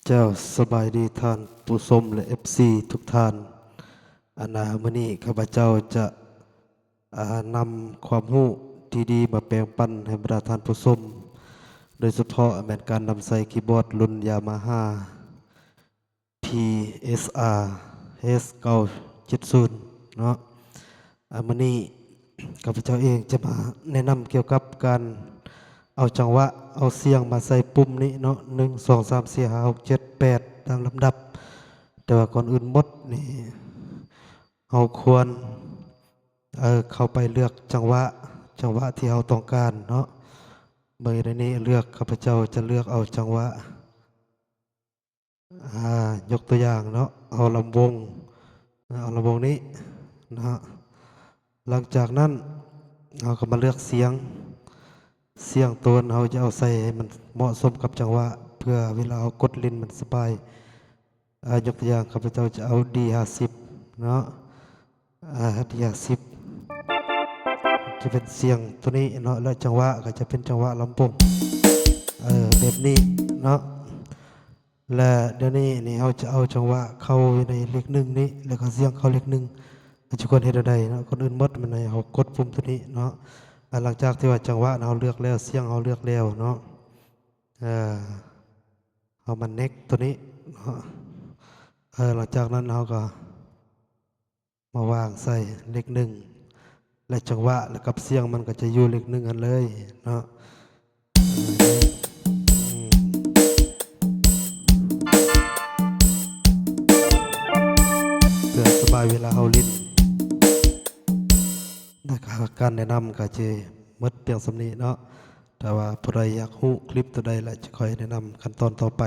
ເຈົ້າ ສະບາຍດີທ່ານຜູ້ຊົມ ແລະ ເອັຟຊີ ທຸກທ່ານ. ອັນນາ ມື້ນີ້ຂ້າພະເຈົ້າຈະ ອາ ນຳຄວາມຮູ້ທີ່ດີມາແບ່ງປັນໃຫ້ບັນດາທ່ານຜູ້ຊົມ, ໂດຍສະເພາະແມ່ນການນຳໃຊ້ຄີບອດລຸ້ນ Yamaha ພີເອສອາ ເອສ ເກົ້າເຈັດສູນເນາະ. ອາ ມື້ນີ້ຂ້າພະເຈົ້າເອງຈະມາແນະນຳກ່ຽວກັບການເອົາຈັງຫວະ ເອົາສຽງມາໃສ່ປຸ່ມນີ້ເນາະ, ໜຶ່ງ ສອງ ສາມ ສີ່ ຫ້າ ຫົກ ເຈັດ ແປດ ຕາມລຳດັບ. ແຕ່ວ່າກ່ອນອື່ນໝົດນີ້ ເຮົາຄວນ ເອີ ເຂົ້າໄປເລືອກຈັງຫວະ, ຈັງຫວະທີ່ເຮົາຕ້ອງການເນາະ. ເບິ່ງຢູ່ໃນນີ້ ເລືອກ, ຂ້າພະເຈົ້າຈະເລືອກເອົາຈັງຫວະ ອາ ຍົກຕົວຢ່າງເນາະ, ເອົາລຳວົງ, ເອົາລຳວົງນີ້ເນາະ. ຫຼັງຈາກນັ້ນ ເຮົາກໍມາເລືອກສຽງ, ສຽງໂຕນເຮົາຈະເອົາໃສ່ໃຫ້ມັນເໝາະສົມກັບຈັງຫວະ ເພື່ອເວລາເຮົາກົດຫຼິ້ນມັນສະບາຍ. ອາ ຍົກຕົວຢ່າງ ຂ້າພະເຈົ້າຈະເອົາ ດີຫ້າສິບເນາະ, ອາ ດີຫ້າສິບ ຈະເປັນສຽງໂຕນີ້ເນາະ ແລະ ຈັງຫວະກໍຈະເປັນຈັງຫວະລຳໂພງ ເອີ ແບບນີ້ເນາະ. ແລະ ດຽວນີ້ນີ້ເຮົາຈະເອົາຈັງຫວະເຂົ້າຢູ່ໃນເລກໜຶ່ງນີ້ ແລ້ວກໍສຽງເຂົ້າເລກໜຶ່ງ ເຮົາຈະຄວນເຮັດແນວໃດເນາະ. ກ່ອນອື່ນໝົດແມ່ນໃຫ້ເຮົາກົດປຸ່ມໂຕນີ້ເນາະ. ອາ ຫຼັງຈາກທີ່ວ່າຈັງຫວະເຮົາເລືອກແລ້ວ, ສຽງເຮົາເລືອກແລ້ວເນາະ, ເອີ ເຮົາມາເນັກໂຕນີ້ເນາະ. ເອີ ຫຼັງຈາກນັ້ນເຮົາກໍມາວາງໃສ່ເລກໜຶ່ງ ແລະ ຈັງຫວະ ແລະ ກັບສຽງມັນກໍຈະຢູ່ເລກໜຶ່ງຫັ້ນເລີຍເນາະ. ເພື່ອສະບາຍເວລາເຮົາຫຼິ້ນ. ແລະ ການແນະນຳກໍຈະໝົດພຽງສ່ຳນີ້ເນາະ. ຖ້າວ່າຜູ້ໃດຢາກຮູ້ຄລິບໂຕໃດ ແລະ ຈະຄ່ອຍແນະນຳຂັ້ນຕອນຕໍ່ໄປ